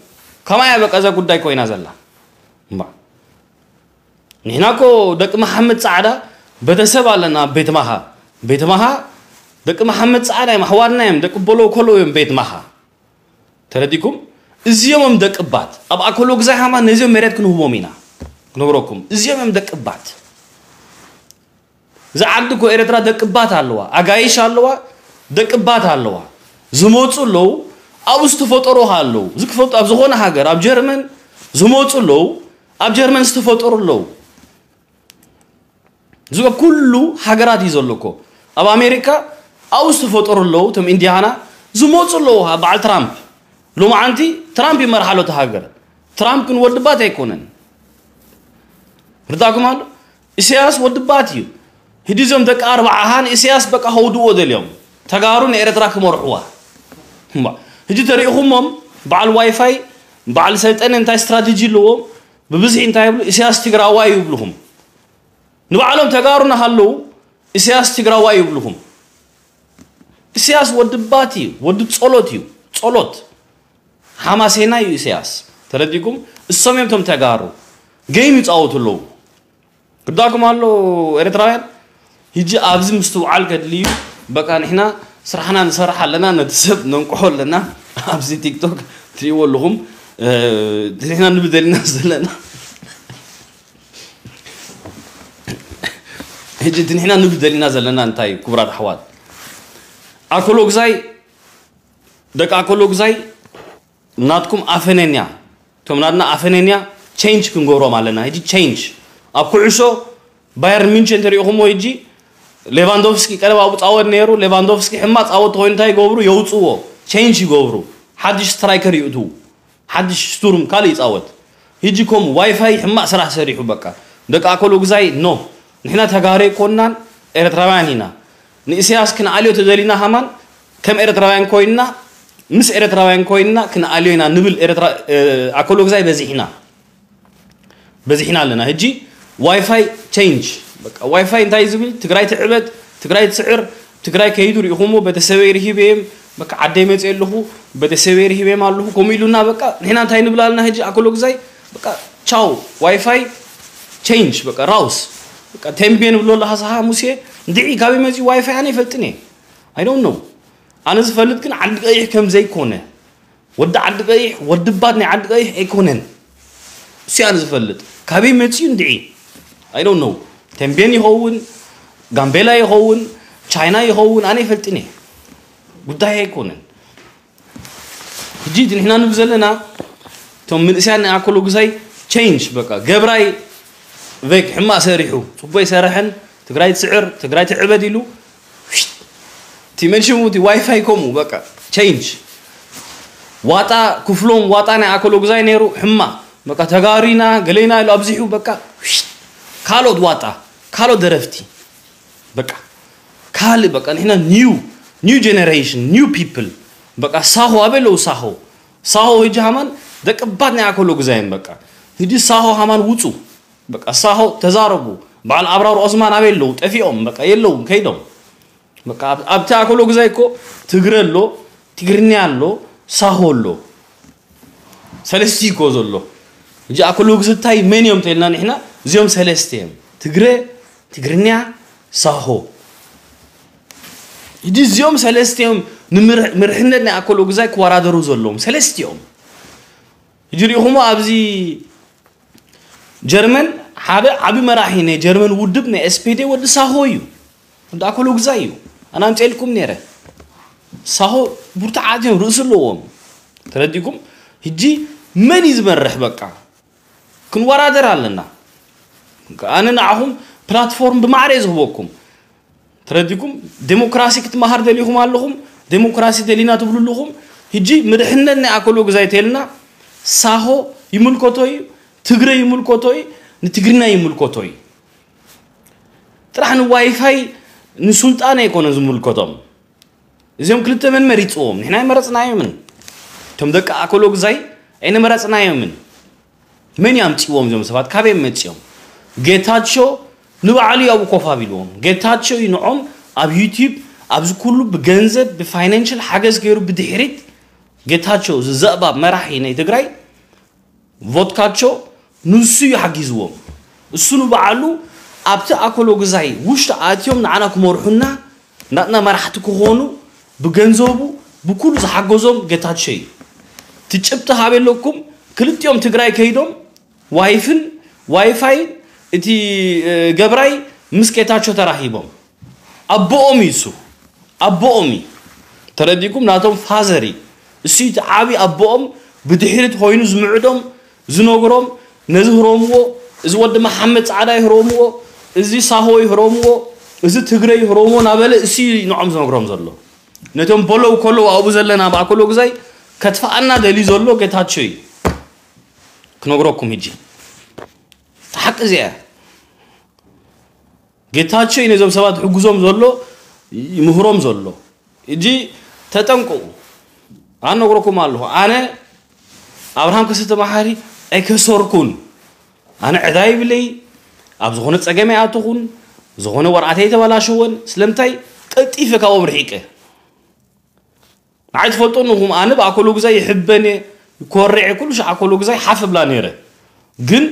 ከማይ በቃ እዛ ጉዳይ ኮይና ዘላ እምባ። ንሕና እኮ ደቂ መሓመድ ጻዕዳ ቤተሰብ ኣለና ኣብ ቤት ማሃ። ቤት ማሃ ደቂ መሓመድ ጻዕዳ እዮም፣ ኣሕዋትና እዮም፣ ደቂ ቦሎ ኮሎ እዮም ቤት ማሃ። ተረዲኩም? እዚኦም እዮም ደቂ ባት። ኣብ ኣኮሎ ግዛይ ሃማ ነዚኦም መሬት ክንህቦም ኢና። ክንብረኩም። እዚኦም እዮም ደቂ ባት። እዛ ዓዲ እኮ ኤርትራ ደቂ ባት ኣለዋ፣ ኣጋይሽ ኣለዋ፣ ደቂ ባት ኣለዋ። ዝመፁ ኣለዉ፣ ኣብኡ ዝተፈጠሩ ኣለዉ። ዝክፈጡ ኣብ ዝኾነ ሃገር፣ ኣብ ጀርመን ዝመፁ ኣለዉ፣ ኣብ ጀርመን ዝተፈጠሩ ኣለዉ። እዚ ኩሉ ሃገራት እዩ ዘሎ እኮ። ኣብ ኣሜሪካ ኣብኡ ዝተፈጠሩ ኣለዉ፣ እቶም ኢንዲያና ዝመፁ ኣለዉ። በዓል ትራምፕ፣ ሎማዓንቲ ትራምፕ ይመርሓ ኣሎ እታ ሃገር። ትራምፕ ግን ወዲ ባት ኣይኮነን። ርዳኩም ኣሎ? ኢሳያስ ወዲ ባት እዩ። ሕጂ እዞም ደቂ ኣርባዓ ሃን ኢሳያስ በቃ ከውድዎ ደልዮም። ተጋሩ ንኤርትራ ክመርሕዋ። እምባ። ሕጂ ተሪኢኹሞም በዓል ዋይፋይ፣ በዓል ሰልጠነ እንታይ ስትራቴጂ ኣለዎም? ብብዝሒ እንታይ ይብሉ? ኢሳያስ ትግራዋይ ይብልኹም። ንባዕሎም ተጋሩ እናሃለዉ ኢሳያስ ትግራዋይ ይብልኹም። ኢሳያስ ወዲ ባት እዩ፣ ወዲ ጸሎት እዩ። ጸሎት። ሓማሴና እዩ ኢሳያስ። ተረዲኩም? እሶም እዮም እቶም ተጋሩ። ጌም ይጻወቱ ኣለዉ። ክዳኩም ኣሎ ኤርትራውያን። ሕጂ ኣብዚ ምስትውዓል ከድልዩ። በቃ ንሕና ስራሕና ንሰርሕ ኣለና፣ ነቲ ሰብ ነንቅሖ ኣለና። ኣብዚ ቲክቶክ ትሪእዎ ኣለኹም። እ፣ ንሕና ንብል ዘለና ዘለና። ሕጂ እቲ ንሕና ንብል ዘለና ዘለና እንታይ እዩ? ክቡራት ኣሕዋት፣ ኣኮሎ ግዛይ፣ ደቂ ኣኮሎ ግዛይ፣ ናትኩም ኣፈነንያ፣ እቶም ናትና ኣፈነንያ ቼንጅ ክንገብሮም ኣለና። ሕጂ ቼንጅ ኣብ ኩዕሾ ባየርን ሚንቸን ተሪኢኹሞ። ሕጂ ሌቫንዶቭስኪ ቀደም ኣብኡ ጻወት ነይሩ። ሌቫንዶቭስኪ ሕማቕ ጻወት ተኾይኑ እንታይ ይገብሩ? የውጽዎ፣ ቼንጅ ይገብሩ፣ ሓድሽ ስትራይከር ይእትዉ። ሓድሽ ስቱርም ካልእ ይጻወት። ሕጂ ከም ዋይፋይ ሕማቕ ስራሕ ሰሪሑ በቃ። ደቂ ኣኮሎ ግዛይ ኖ። ንሕና ተጋሩ ኣይኮንናን ኤርትራውያን ኢና። ንኢሳያስ ክንኣልዮ ተደሊና ሃማን ከም ኤርትራውያን ኮይንና ምስ ኤርትራውያን ኮይንና ክንኣልዮ ኢና ንብል ኤርትራ፣ እ፣ ኣኮሎ ግዛይ በዚሕና። በዚሕና ኣለና። ሕጂ ዋይፋይ ቼንጅ። በቃ ዋይፋይ እንታይ ዝብል? ትግራይ ትዕበት፣ ትግራይ ትስዕር፣ ትግራይ ከይዱ ሪኢኹሞ፣ ቤተሰበይ ርሂበ እየ፣ በቃ ዓደይ መፅእ ኣለኹ፣ ቤተሰበይ ርሂበ እየ ኣለኹ፣ ከምኡ ኢሉና በቃ ንሕና እንታይ ንብል ኣለና ሕጂ ኣኮሎ ግዛይ? በቃ ቻው ዋይፋይ ቼንጅ፣ በቃ ራውስ። በቃ ተንቤን ብሎ ኣለኻ ሰኻ ሙሴ፣ እንድዒ ካበይ መፂኡ ዋይፋይ ኣነ ይፈልጥን እየ። I don't know። ኣነ ዝፈልጥ ግን ዓዲ ቀይሕ ከም ዘይኮነ። ወዲ ዓዲ ቀይሕ፣ ወዲ ባት ናይ ዓዲ ቀይሕ ኣይኮነን። እሱ ኣነ ዝፈልጥ። ካበይ መፂኡ እንድዒ? I don't know። ተንቤን ይኸውን፣ ጋምቤላ ይኸውን፣ ቻይና ይኸውን፣ ኣነ ይፈልጥን እየ። ጉዳይ ኣይኮነን። ሕጂ እቲ ንሕና ንብ ዘለና፣ እቶም ምንእስያን ናይ ኣኮሎ ግዛይ ቼንጅ፣ በቃ ገብራይ ቬክ ሕማቕ ሰሪሑ፣ ጽቡቅ ኣይሰረሐን። ትግራይ ትስዕር፣ ትግራይ ትዕበድ ኢሉ፣ እቲ መን ሽሙ እቲ ዋይፋይ ከምኡ፣ በቃ ቼንጅ። ዋጣ ክፍሎም፣ ዋጣ ናይ ኣኮሎ ግዛይ ነይሩ፣ ሕማቕ፣ በቃ ተጋሪና፣ ገሌና ኢሉ ኣብዚሑ፣ በቃ ካልኦት ዋጣ፣ ካልኦት ደረፍቲ። በቃ ካልእ፣ በቃ ንሕና ኒው፣ ኒው ጀነሬሽን፣ ኒው ፒፕል። በቃ ሳሆ ኣበይ ኣለዉ? ሳሆ፣ ሳሆ ሕጂ ሃማን ደቂ ባት ናይ ኣኮሎ ግዛይን። በቃ ሕጂ ሳሆ ሃማን ውጹ። በቃ ሳሆ ተዛረቡ። በዓል ኣብራር ኦስማን ኣበይ ኣለዉ? ጠፊኦም፣ በቃ የለውን፣ ከይዶም። በቃ ኣብ-፣ ኣብቲ ኣኮሎ ግዛይ እኮ ትግረ ኣሎ፣ ትግርኛ ኣሎ፣ ሳሆ ኣሎ። ሰለስቲ እኮ ዘሎ። ሕጂ ኣኮሎ ግዝታይ መን እዮም ተልና ንሕና? እዚኦም ሰለስተ እዮም። ትግረ፣ ትግርኛ፣ ሳሆ። ሕጂ እዚኦም ሰለስተ እዮም ንምር-፣ ምርሕነት ናይ ኣኮሎ ግዛይ ክወዳደሩ ዘለዎም። ሰለስቲኦም። ሕጂ ሪኢኹሞ ኣብዚ ጀርመን ሓደ ዓቢ መራሒ ናይ ጀርመን ውድብ ናይ ኤስ ፔ ዴ ወዲ ሳሆ እዩ። ወዲ ኣኮሎ ግዛይ እዩ። ኣነ ኣምፅኤልኩም ነይረ። ሳሆ ብርቱዓት እዮም፣ ርእሲ ኣለዎም። ተረዲኩም? ሕጂ መን እዩ ዝመርሕ? በቃ ክንወዳደር ኣለና። ኣነ ንዓኹም ፕላትፎርም ብማዕረ እየ ዝህበኩም። ተረዲኩም? ዴሞክራሲ ክትመሃር ደሊኹም ኣለኹም፣ ዴሞክራሲ ደሊና ትብሉ ኣለኹም። ሕጂ ምርሕነት ናይ ኣኮሎ ግዛይ ተልና ሳሆ ይምልከቶ እዩ፣ ትግረ ይምልከቶ እዩ፣ ንትግርኛ ይምልከቶ እዩ። ጥራሕ ንዋይፋይ ንሱልጣን ኣይኮነን ዝምልከቶም። እዚኦም ክልተ መን መሪፅዎም? ንሕና ኣይመረፅናዮምን። እቶም ደቂ ኣኮሎ ግዛይ ኣይነመረፅናዮምን። መን እዩ ኣምፅዎም እዞም ሰባት? ካበይ መፅኦም? ጌታቸው ንባዕሉ እዩ ኣብኡ ኮፍ ኣቢልዎም። ጌታቸው እዩ ንዖም ኣብ ዩቲዩብ ኣብዚ ኩሉ ብገንዘብ ብፋይናንሽል ሓገዝ ገይሩ ብድሕሪት ጌታቸው ዝዘእባብ መራሒ ናይ ትግራይ ቮትካቸው ንሱ እዩ ሓጊዝዎም። እሱ ንባዕሉ ኣብቲ ኣኮሎ ግዛይ ውሽጢ ኣትዮም ንዓና ክመርሑና ናትና መራሕቲ ክኾኑ ብገንዘቡ ብኩሉ ዝሓገዞም ጌታቸው እዩ። ትጭብቲ ሃበለኩም ክልቲኦም ትግራይ ከይዶም ዋይፍን ዋይፋይ እቲ ገብራይ ምስ ጌታቸው ተራሂቦም ኣቦኦም እዩ እሱ ኣቦኦም እዩ። ተረዲኩም ናቶም ፋዘር እዩ። እሱ እቲ ዓቢ ኣቦኦም ብድሕሪት ኮይኑ ዝምዕዶም ዝነግሮም ነዚ ህረምዎ፣ እዚ ወዲ መሓመድ ጻዕዳ ይህረምዎ፣ እዚ ሳሆ ይህረምዎ፣ እዚ ትግረ ይህረምዎ ናበለ እሱ እዩ ንዖም ዝነግሮም ዘሎ። ነቶም በለው ከለዉ ኣብኡ ዘለና ብኣከሎ ግዛይ ከጥፍኣና ደልዩ ዘሎ ጌታቸው እዩ። ክነግረኩም ሕጂ ሓቂ እዚኣ ጌታቸው እዩ ነዞም ሰባት ሕጉዞም ዘሎ ይምህሮም ዘሎ። እጂ ተጠንቀቁ። ኣነ ነግረኩም ኣለኹ። ኣነ ኣብርሃም ከሰተ መሓሪ ኣይከሰርኩን። ኣነ ዕዳ ይብለይ። ኣብ ዝኾነ ጸገም ኣይኣተኹን። ዝኾነ ወርዓተይ ተበላሸወን። ስለምንታይ ቀልጢፈ ካብኦም ርሒቀ። ንዓይ ትፈልጦ ንኹም ኣነ ብኣኮሎ ግዛይ ይሕበን እየ፣ ይኮርዕ እየ፣ ኩሉ ሻዕ ኣኮሎ ግዛይ ሓፍ ብላ ነይረ። ግን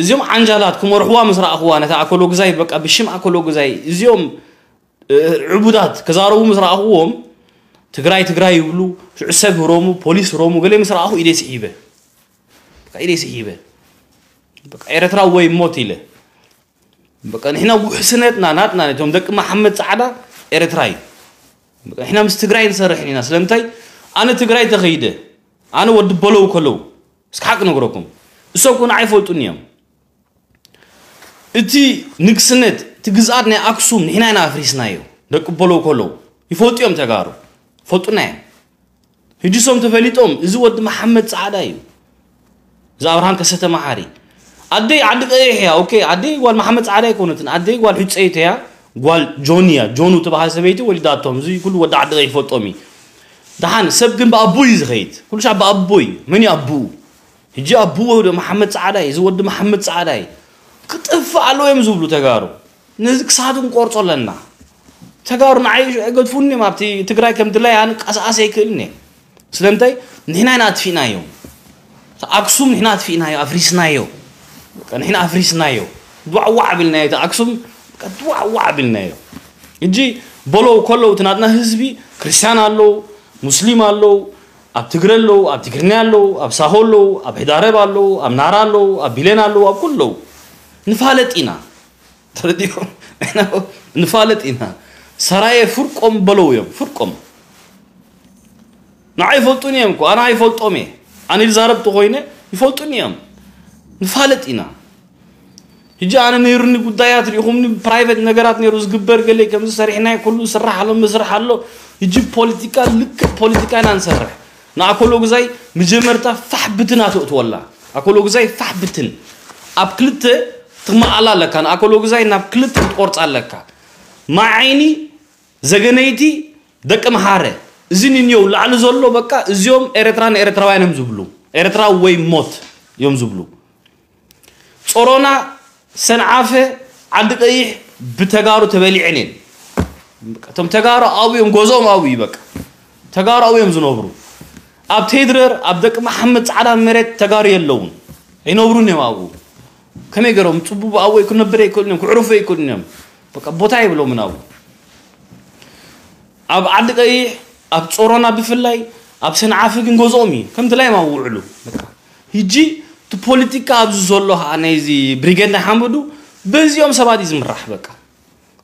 እዚኦም ዓንጃላት ክመርሕዋ ምስ ረኣኽዋ ነታ ኣኮሎ ግዛይ በቃ ብሽም ኣኮሎ ግዛይ እዚኦም እ፣ ዕቡዳት ክዛረቡ ምስ ረኣኽዎም ትግራይ ትግራይ ይብሉ፣ ሽዑ ሰብ ህረሙ፣ ፖሊስ ህረሙ፣ ገለ ምስ ረኣኹ ኢደይ ስሒበ። በቃ ኢደይ ስሒበ። በቃ ኤረትራ ወይ ሞት ኢለ። በቃ ንሕና ውሕስነትና ናትና ነቶም ደቂ መሓመድ ጻዕዳ ኤረትራ እዩ። በቃ ንሕና ምስ ትግራይ ንሰርሕ ኢና። ስለምንታይ ኣነ ትግራይ ተኸይደ ኣነ ወዲ በለው ከለው እስኪ ሓቂ ነግረኩም እሶም ኩን ኣይፈልጡን እዮም። እቲ ንግስነት እቲ ግዝኣት ናይ ኣክሱም ንሕና ኢና ኣፍሪስናዮ። ደቂ በለው ከለው ይፈልጡ እዮም ተጋሩ ይፈልጡና እዮም። ሕጂ ሶም ተፈሊጦም እዚ ወዲ መሓመድ ጻዕዳ እዩ። እዚ ኣብርሃም ከሰተ መሓሪ ኣደይ ዓዲ ቀይሕ እያ። ኦኬ ኣደይ ጓል መሓመድ ጻዕዳ ኣይኮነትን። ኣደይ ጓል ሕፀይተ እያ። ጓል ጆኒ እያ። ጆኑ ትበሃል ሰበይቲ ወሊዳቶም። እዚ ኩሉ ወዲ ዓዲ ቀይሕ ይፈልጦም እዩ። ደሓን ሰብ ግን ብኣቦይ እዩ ዝኸይድ። ኩሉ ሻዕ ብኣቦይ መን እዩ ኣቦኡ? ሕጂ ኣቦኡ ወዲ መሓመድ ጻዕዳ እዩ። እዚ ወዲ መሓመድ ጻዕዳ እዩ። ክጥፍእ ኣለዎ እዮም ዝብሉ ተጋሩ። ነዚ ክሳዱ ንቆርጾ ኣለና። ተጋሩ ንዓይ ኣይገድፉኒ እዮም ኣብቲ ትግራይ ከም ድላይ ኣንቀሳቐስ ኣይክእልን እየ። ስለምንታይ ንሕና ኢና ኣጥፊእናዮም። ኣክሱም ንሕና ኣጥፊእናዮ ኣፍሪስናዮ። በቃ ንሕና ኣፍሪስናዮ። ድዋዕዋዕ ኣቢልናዮ እቲ ኣክሱም በቃ ድዋዕዋዕ ኣቢልናዮ። ሕጂ በለው ከለው እቲ ናትና ህዝቢ ክርስቲያን ኣለው፣ ሙስሊም ኣለው፣ ኣብ ትግረ ኣለው፣ ኣብ ትግርኛ ኣለው፣ ኣብ ሳሆ ኣለው፣ ኣብ ሕዳረብ ኣለው፣ ኣብ ናራ ኣለው፣ ኣብ ቢሌን ኣለው፣ ኣብ ኩሉ ኣለው። ንፋለጥ ኢና። ተረዲኦም ንፋለጥ ኢና። ሰራየ ፍርቆም በለው እዮም ፍርቆም። ንዓይ ይፈልጡን እዮም እኮ ኣነ ኣይፈልጦም እየ። ኣነ ዝዛረብ ተኮይነ ይፈልጡን እዮም። ንፋለጥ ኢና። ሕጂ ኣነ ነይሩኒ ጉዳያት ሪኢኹምኒ ፕራይቬት ነገራት ነይሩ ዝግበር ገለ ከምዚ ሰሪሕናይ ኩሉ ስራሕ ኣሎ መስራሕ ኣሎ። ሕጂ ፖለቲካ ልክዕ ፖለቲካ ኢና ንሰርሕ። ንኣኮሎ ግዛይ መጀመርታ ፋሕ ብትን ኣትእትወላ ኣኮሎ ግዛይ ፋሕ ብትን ኣብ ክልተ ትመኣላ ኣለካ ንኣኮሎ ግዛይ ናብ ክልተ ትቆርፃ ኣለካ። ማይ ዓይኒ ዘገነይቲ ደቂ መሓረ እዚ ንንየው ላዕሊ ዘሎ በቃ እዚኦም ኤረትራ ንኤረትራውያን እዮም ዝብሉ ኤረትራ ወይ ሞት እዮም ዝብሉ። ጾሮና ሰንዓፈ ዓዲ ቀይሕ ብተጋሩ ተበሊዐን እየን። እቶም ተጋሩ ኣብኡ እዮም ገዝኦም ኣብኡ እዩ በቃ ተጋሩ ኣብኡ እዮም ዝነብሩ። ኣብ ቴድረር ኣብ ደቂ መሓመድ ጻዕዳ መሬት ተጋሩ የለውን ኣይነብሩን እዮም ኣብኡ። ከመይ ገሮም ጽቡብ ኣብኡ ክነብር ኣይክእሉን እዮም ክዕርፉ ኣይክእሉን እዮም። በቃ ቦታ የብሎምን ኣብኡ። ኣብ ዓዲ ቀይሕ ኣብ ጾሮና ብፍላይ ኣብ ሰንዓፈ ግን ገዝኦም እዩ ከም ድላዮም ኣብኡ ውዕሉ። በቃ ሕጂ እቲ ፖለቲካ ኣብዚ ዘሎ ከዓ ናይዚ ብሪጌድ ናይ ሓመዱ በዚኦም ሰባት እዩ ዝምራሕ በቃ።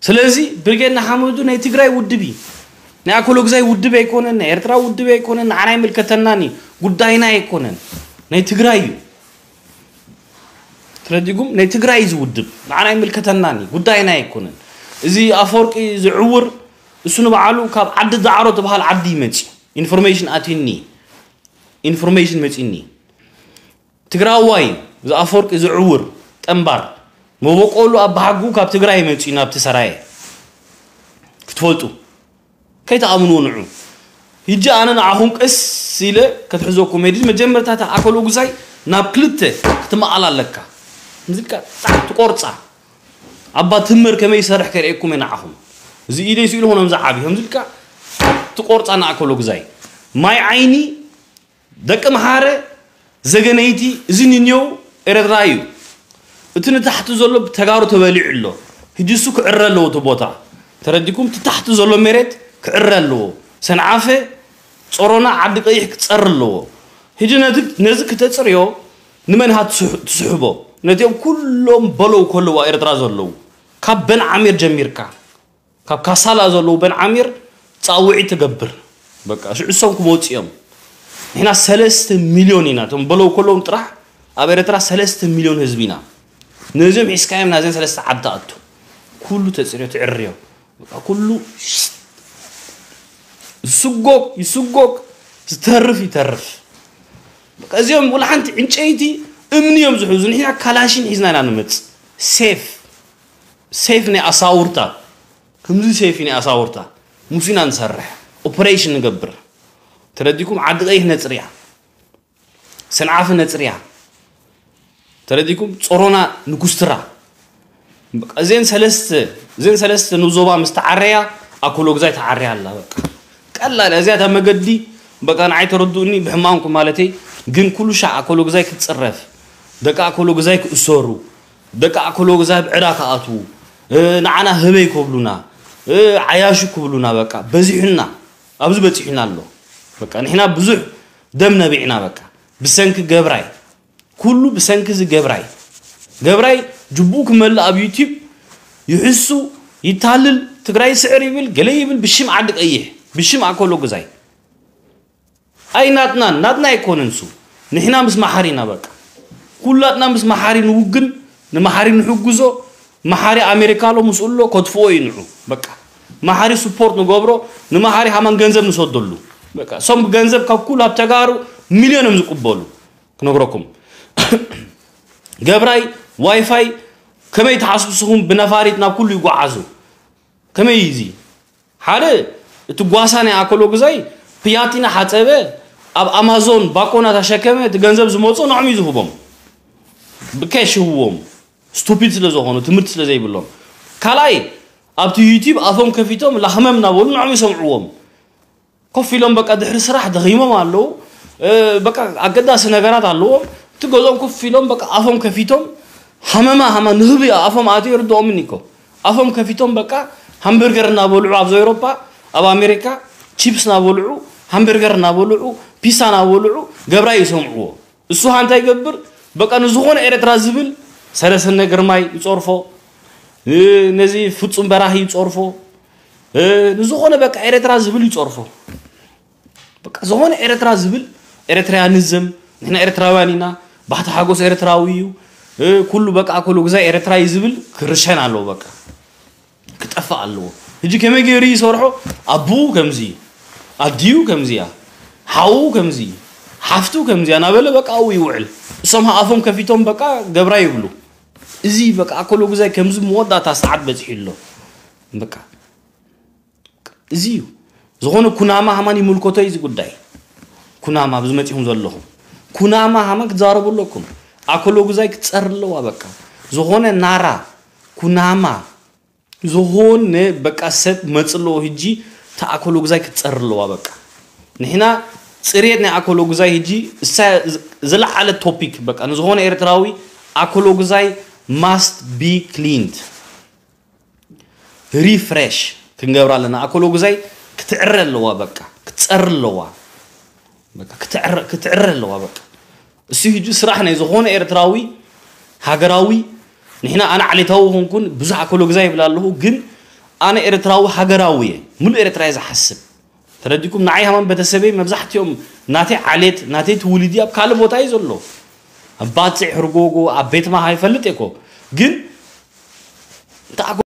ስለዚ ብሪጌድ ናይ ሓመዱ ናይ ትግራይ ውድብ እዩ። ናይ ኣኮሎ ግዛይ ውድብ ኣይኮነን ናይ ኤርትራ ውድብ ኣይኮነን ንዓና ኣይምልከተናን እዩ። ጉዳይና ኣይኮነን ናይ ትግራይ እዩ። ተረዲጉም ናይ ትግራይ እዩ ዝውድብ ንዓና ኣይምልከተናን እዩ ጉዳይና ኣይኮነን። እዚ ኣፈወርቂ ዝዕውር እሱ ንባዕሉ ካብ ዓዲ ዳዕሮ ትበሃል ዓዲ ይመፅእ ኢንፎርሜሽን ኣትዩኒ ኢንፎርሜሽን መፅኒ ትግራዋይ ዝኣፈወርቂ ዝዕውር ጠንባር መበቆሉ ኣባሓጉ ካብ ትግራይ መፅኡ ናብቲ ሰራየ ክትፈልጡ ከይተኣምንዎ ንዑ። ሕጂ ኣነ ንዓኹም ቀስ ኢለ ከትሕዘኩም ሄዲ መጀመርታ እታ ኣከሎ ጉዛይ ናብ ክልተ ክትመኣላ ኣለካ። ምዝልካ ጣዕ ትቆርፃ ኣባ ትምር ከመይ ይሰርሕ ከርእየኩም እየ ንዓኹም። እዚ ኢደይ ስኢሉ ኾኖም ዝዓብዮም ዝልካ ትቆርፃ ንኣከሎ ጉዛይ ማይ ዓይኒ ደቂ መሓረ ዘገነይቲ እዚ ንንየው ኤረትራ እዩ። እቲ ንታሕቲ ዘሎ ብተጋሩ ተበሊዑ ኣሎ። ሕጂ እሱ ክዕረ ኣለዎ እቲ ቦታ። ተረዲኩም? እቲ ታሕቲ ዘሎ መሬት ክዕረ ኣለዎ። ሰንዓፈ፣ ጾሮና፣ ዓዲ ቀይሕ ክጸር ኣለዎ። ሕጂ ነዚ ነዚ ክተጽርዮ ንመን ኢኻ ትስሕ- ትስሕቦ? ነቲኦም ኩሎም በለው ከለዋ ኤርትራ ዘለዉ ካብ በን ዓሚር ጀሚርካ ካብ ካሳላ ዘለዉ በን ዓሚር ጻውዒት ትገብር። በቃ ሽዑ እሶም ክመጹ እዮም። ንሕና ሰለስተ ሚልዮን ኢና። እቶም በለው ከለዎም ጥራሕ ኣብ ኤርትራ ሰለስተ ሚልዮን ህዝቢ ኢና። ነዚኦም ሒዝካዮም ናዘን ሰለስተ ዓዲ ትኣቱ። ኩሉ ተጽርዮ ትዕርዮ። በቃ ኩሉ ይስጎግ ይስጎግ ዝተርፍ ይተርፍ። በቃ እዚኦም ወላ ሓንቲ ዕንጨይቲ እምኒ እዮም ዝሕዙ። ንሕና ካላሽን ሒዝና ኢና ንመጽእ። ሴፍ ሴፍ ናይ ኣሳውርታ ከምዚ ሴፍ ናይ ኣሳውርታ ሙሲና ንሰርሕ ኦፕሬሽን ንገብር። ተረዲኩም? ዓዲ ቀይሕ ነጽርያ፣ ሰንዓፈ ነጽርያ፣ ተረዲኩም? ጾሮና ንኩስትራ። በቃ እዘን ሰለስተ እዘን ሰለስተ ንዞባ ምስ ተዓረያ ኣኮሎግዛይ ተዓርያ ኣላ። በቃ ቀላል እዚኣ እታ መገዲ። በቃ ንዓይ ተረድኡኒ ብሕማምኩም ማለተይ። ግን ኩሉ ሻዕ ኣኮሎግዛይ ክትጽረፍ፣ ደቂ ኣኮሎግዛይ ክእሰሩ፣ ደቂ ኣኮሎግዛይ ብዕዳ ክኣትዉ፣ እ፣ ንዓና ህበይ ክብሉና፣ እ፣ ዓያሹ ክብሉና። በቃ በዚሑና፣ ኣብዚ በጺሑና ኣሎ። በቃ ንሕና ብዙሕ ደም ነቢዕና። በቃ ብሰንኪ ገብራይ፣ ኩሉ ብሰንኪ እዚ ገብራይ። ገብራይ ጅቡኡ ክመልእ ኣብ ዩቲብ ይሕሱ፣ ይታልል፣ ትግራይ ስዕር ይብል፣ ገለ ይብል ብሽም ዓዲ ቀይሕ፣ ብሽም ኣኮሎግዛይ። ኣይ ናትናን ናትና ኣይኮነን እሱ። ንሕና ምስ መሓሪ ኢና በቃ። ኩላትና ምስ መሓሪ ንውግን፣ ንመሓሪ ንሕግዞ። መሓሪ ኣሜሪካ ኣሎ፣ ምስኡ ኣሎ፣ ከጥፍኦ እዩ ንዑ። በቃ መሓሪ ስፖርት ንገብሮ፣ ንመሓሪ ሃማን ገንዘብ ንሰደሉ። በቃ እሶም ብገንዘብ ካብ ኩሉ ኣብ ተጋሩ ሚልዮን እዮም ዝቅበሉ። ክነግረኩም ገብራይ ዋይፋይ ከመይ ትሓስቡ ንስኹም? ብነፋሪት ናብ ኩሉ ይጓዓዙ። ከመይ እዩ እዚ? ሓደ እቲ ጓሳ ናይ ኣኮሎግዛይ ፕያቲና ሓጸበ፣ ኣብ ኣማዞን ባኮና ተሸከመ። እቲ ገንዘብ ዝመጾ ንዖም እዩ ዝህቦም። ብኬሽ ይህብዎም። ስቱፒድ ስለ ዝኾኑ፣ ትምህርቲ ስለ ዘይብሎም። ካልኣይ ኣብቲ ዩቲብ ኣፎም ከፊቶም ላህመም እናበሉ ንዖም ይሰምዕዎም። ኮፍ ኢሎም በቃ ድሕሪ ስራሕ ደኺሞም ኣለዉ። እ፣ በቃ ኣገዳሲ ነገራት ኣለዎም። እቲ ገዝኦም ኮፍ ኢሎም በቃ ኣፎም ከፊቶም ሃመማ ሃማ ንህቢ ኣፎም ኣትዩ ይርድኦምን እኮ። ኣፎም ከፊቶም በቃ ሃምበርገር እናበልዑ ኣብዚ ኤውሮፓ ኣብ ኣሜሪካ ቺፕስ እናበልዑ ሃምበርገር እናበልዑ ፒሳ እናበልዑ ገብራይ ይሰምዕዎ። እሱ ሃ እንታይ ይገብር? በቃ ንዝኾነ ኤርትራ ዝብል ሰለሰነ ግርማይ ይጸርፎ፣ እ፣ ነዚ ፍጹም በራሂ ይጸርፎ፣ እ፣ ንዝኾነ በቃ ኤርትራ ዝብል ይጸርፎ። በቃ ዝኾነ ኤርትራ ዝብል ኤርትራያኒዝም፣ ንሕና ኤርትራውያን ኢና፣ ባህቲ ሓጎስ ኤርትራዊ እዩ፣ እ፣ ኩሉ በቃ ኣኮሎግዛይ ኤርትራ እዩ ዝብል ክርሸን ኣለዎ። በቃ ክጠፍእ ኣለዎ። ሕጂ ከመይ ገይሩ ይሰርሖ? ኣቡኡ ከምዚ፣ ኣዲኡ ከምዚያ፣ ሓዉ ከምዚ፣ ሓፍቱ ከምዚያ እናበለ በቃ ኣብኡ ይውዕል። እሶም ኣፎም ከፊቶም በቃ ገብራ ይብሉ። እዚ በቃ ኣኮሎግዛይ ከምዚ መወዳእታ ሰዓት በጺሑ ኣሎ። በቃ እዚ እዩ። ዝኾነ ኩናማ ሃማን ይምልከቶ እዩ እዚ ጉዳይ። ኩናማ ኣብዚ መጺኹም ዘለኹም ኩናማ ሃማን ክትዛረቡ ኣለኩም። ኣኮሎግዛይ ክትጸር ኣለዋ በቃ። ዝኾነ ናራ ኩናማ ዝኾነ በቃ ሰብ መጽ ኣለዎ። ሕጂ እታ ኣኮሎግዛይ ክትጸር ኣለዋ በቃ። ንሕና ጽሬት ናይ ኣኮሎግዛይ ሕጂ እሳ ዝለዓለ ቶፒክ በቃ። ንዝኾነ ኤርትራዊ ኣኮሎግዛይ ማስት ቢ ክሊንድ። ሪፍሬሽ ክንገብራ ኣለና። ኣኮሎግዛይ ክትዕረ ኣለዋ በቃ። ክትጸር ኣለዋ በቃ። ክትዕረ ክትዕረ ኣለዋ በቃ። እሱ ሕጂ ስራሕ ናይ ዝኾነ ኤርትራዊ ሃገራዊ። ንሕና ኣነ ዓሌታዊ ኾንኩን ብዙሕ ኣኮሎግዛይ ይብል ኣለኹ፣ ግን ኣነ ኤርትራዊ ሃገራዊ እየ። ሙሉእ ኤርትራ እየ ዝሓስብ። ተረዲኩም? ንዓይ ሃማን ቤተሰበይ መብዛሕትኦም ናተይ ዓሌት ናተይ ትውልዲ ኣብ ካልእ ቦታ እዩ ዘሎ። ኣብ ባጽዕ ሕርጎጎ ኣብ ቤት ማሃ ይፈልጥ እኮ። ግን እንተ